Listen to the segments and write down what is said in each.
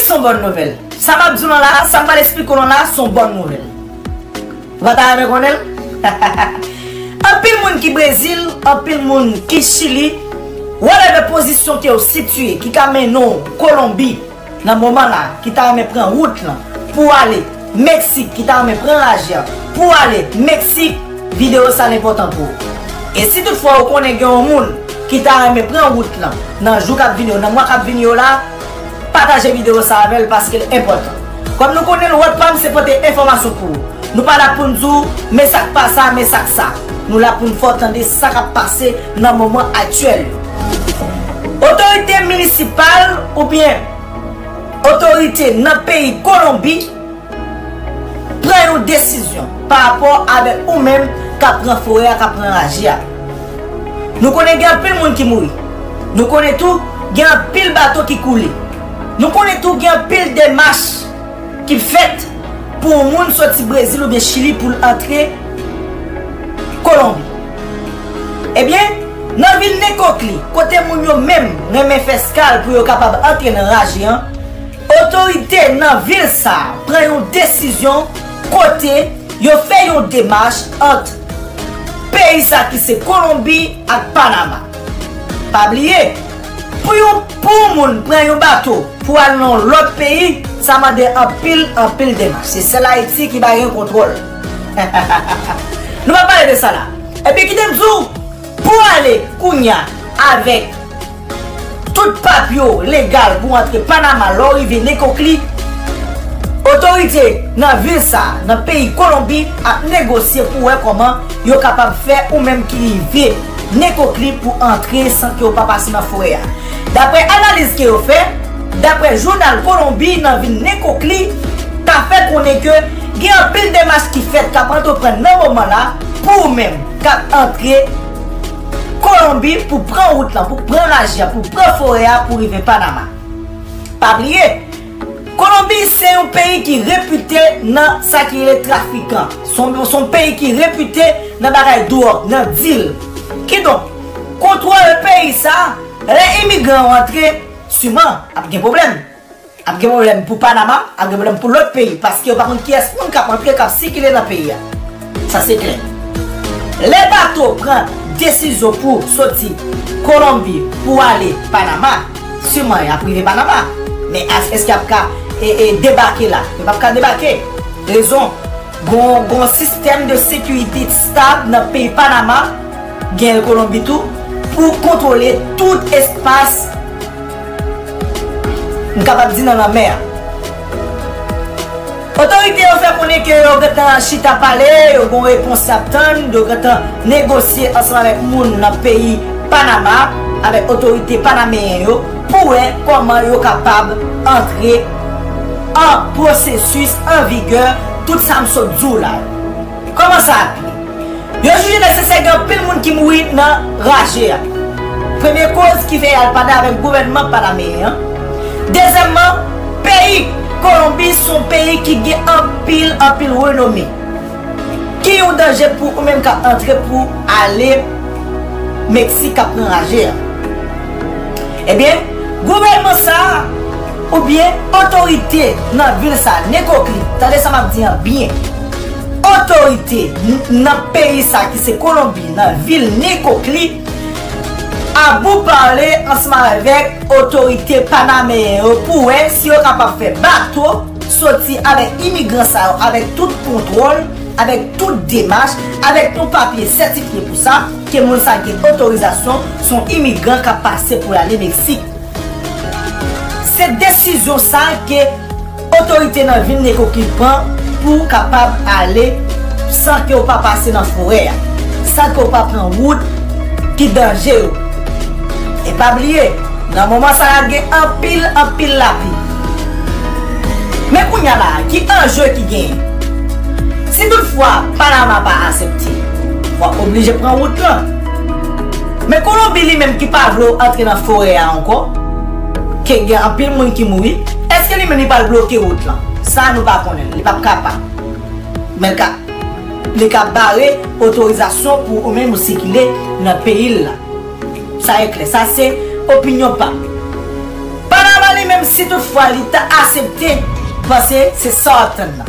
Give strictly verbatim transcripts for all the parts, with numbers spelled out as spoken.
Se yon bòn nouvèl. Sa m ap di w lan la, sa m pral eksplike w lan la, se yon bòn nouvèl. Ou pa ta renmen konnen l? Anpil moun ki Brezil, anpil moun ki Chili, whatever pozisyon ke w sitiye, ki ka mennen w Kolonbi nan moman la, ki ta renmen pran wout lan pou ale Meksik, ki ta renmen pran raje a pou ale Meksik, videyo sa a enpòtan pou ou. E si toutfwa ou konnen gen yon moun ki ta renmen pran wout lan nan jou k ap vini yo, nan mwa k ap vini yo la, pataje videyo sa a avè l paske l enpòtan. Kòm nou konnen l, wòl pa m se pote enfòmasyon pou ou. Nou pa la pou n di w, men sa k pa sa, men sa k sa. Nou la pou n fè w tande sa k ap pase nan moman aktyèl yo. Otorite minisipal oubyen otorite nan peyi Kolonbi pran yon desizyon pa rapò avèk ou menm k ap pran forè a, k ap pran raje a. Nou konnen gen anpil moun ki mouri. Nou konnen tou gen anpil bato ki koule. Nou konnen tou gen anpil demach ki fèt pou yon moun soti Brezil oubyen Chili pou l antre Kolonbi. Ebyen, nan vil Nekokli, kote moun yo menm renmen fè eskal pou yo kapab antre nan raje an, otorite nan vil sa a pran yon desizyon kote yo fè yon demach ant peyi sa ki se Kolonbi ak Panama. Pa bliye, pou yon, pou yon moun pran yon bato pou al nan yon lòt peyi, sa mande anpil, anpil demach. Se sèl Ayiti ki pa gen kontwòl. Nou pa pale de sa la. Epi kite m di w, pou ale kounye a avèk tout papye w legal pou antre Panama lè w rive Nekokli, otorite nan vil sa a, nan peyi Kolonbi, ap negosye pou wè kòman yo kapab fè ou menm ki rive Nekokli pou antre san ke w pa pase nan forè a. Daprè analiz ke yo fè, daprè jounal Kolonbi nan vil Nekokli, ta fè konnen ke gen anpil demach ki fèt k ap antreprann nan moman la pou ou menm k ap antre Kolonbi pou pran wout lan, pou pran raje a, pou pran forè a, pou rive Panama. Pa bliye, Kolonbi se yon peyi ki repite nan sa ki rele trafikan. Se yon, se yon peyi ki repite nan bagay dwòg, nan dil. Kidonk, kontwòl peyi sa, lè imigran yo antre, siman, ap gen pwoblèm. Ap gen pwoblèm pou Panama, ap gen pwoblèm pou lòt peyi, paske yo pa konn kiyès moun k ap antre, k ap sikile nan peyi a. Sa se klè. Lè bato pran desizyon pou soti Kolonbi pou ale Panama, siman y ap rive Panama. Men as-, èske y ap ka, e, e, debake la? Yo p ap ka debake. Rezon, gon, gon sistèm de sekirite stab nan peyi Panama, gen Kolonbi tou, pou kontwole tout espas, m kapab di, nan lanmè a. Otorite yo fè konnen ke yo gentan chita pale, yo gon repons y ap tann, yo gentan negosye ansanm avèk moun nan peyi Panama, avèk otorite panameyen yo, pou wè kòman yo kapab antre an pwosesis an vigè tout sa m sot di w la yo. Kòman sa ap ye? Yo jije nesesè gen anpil moun ki mouri nan raje a. Premye koz ki fè y al pale avèk gouvènman panameyen an. Dezyèmman, peyi Kolonbi se yon peyi ki gen anpil, anpil renome. Ki yon danje pou ou menm k ap antre pou ale Meksik k ap pran raje a. Ebyen, gouvènman sa a, oubyen otorite nan vil sa a, Nekokli, tande sa m ap di an byen, otorite n-, nan peyi sa a ki se Kolonbi, nan vil Nekokli, abou pale ansanm avèk otorite panameyen yo pou wè si yo kapab fè bato soti avèk imigran sa yo, avèk tout kontwòl, avèk tout demach, avèk yon papye sètifye pou sa, ke moun sa gen otorizasyon, se yon imigran k ap pase pou l ale Meksik. Se desizyon sa ke otorite nan vil Nekokli pran pou kapab ale san ke w pa pase nan forè a, san ke w pa pran wout ki danje yo. E pa bliye, nan moman sa a gen anpil, anpil lapli. Men kounye a la, ki anje ki genyen? Si toutfwa Panama pa aksepte, w ap oblije pran wout lan. Men Kolonbi li menm ki pa vle w antre nan forè a ankò, ke gen anpil moun ki mouri, èske li menm li pral bloke wout lan? Sa nou pa konnen, li p ap kapab. Men l ka, li ka bare otorizasyon pou ou menm ou sikile nan peyi l la. Sa e klè, sa se opinyon pa m. Panama li menm, Si toutfwa li ta aksepte, panse se sa w ap tann nan.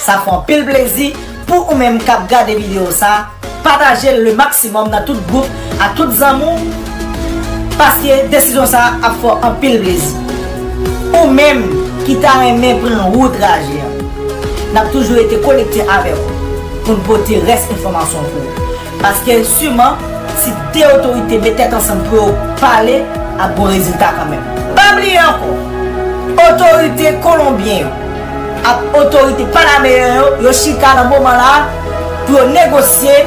Sa fè anpil plezi pou ou menm k ap gade videyo sa. Pataje l le maksimòm nan tout gwoup ak tout zanmi w, paske desizyon sa ap fè w anpil plezi. Ou menm ki ta renmen pran wout raje an, n ap toujou rete konekte avèk ou pou n pote rès enfòmasyon pou ou. Paske siman, si de otorite met tèt ansanm pou yo pale, ap gon rezilta kanmenm. Pa bliye ankò, otorite kolonbyen yo ak otorite panameryen yo, yo chita nan moman la pou yo negosye,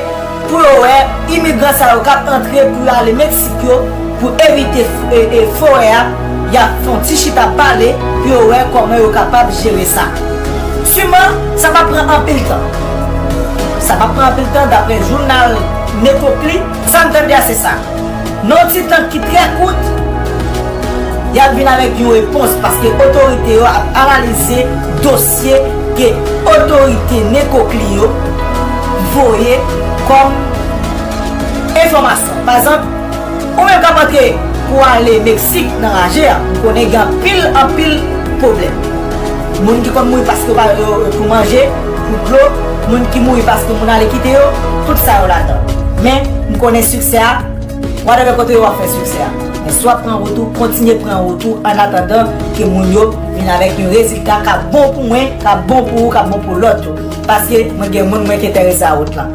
pou yo wè imigran sa yo k ap antre pou yo ale Meksik yo, pou evite f- e- e forè a, y ap fè yon ti chita pale pou yo wè kòman yo kapab jere sa. Siman, sa p ap pran anpil tan. Sa p ap pran anpil tan, daprè jounal Nekokli. Sa m tande a se sa. Nan yon ti tan ki trè kout, y ap vin avèk yon repons, paske otorite yo ap analize dosye ke otorite Nekokli yo voye kòm enfòmasyon. Pa egzanp, ou menm k ap antre pou ale Meksik nan raje a, m konnen gen anpil, anpil pwoblèm. Moun ki konn mouri paske yo pa yo pou manje, pou dlo, moun ki mouri paske moun ale kite yo, tout sa yo ladan. Men, m konnen siksè a, whatever kote yo ap fè siksè a. Men si w ap pran wout ou, kontinye pran wout ou, an atandan ke moun yo vin avèk yon rezilta k ap bon pou mwen, k ap bon pou ou, k ap bon pou lòt yo. Paske mwen gen moun mwen ki enterese a wout lan.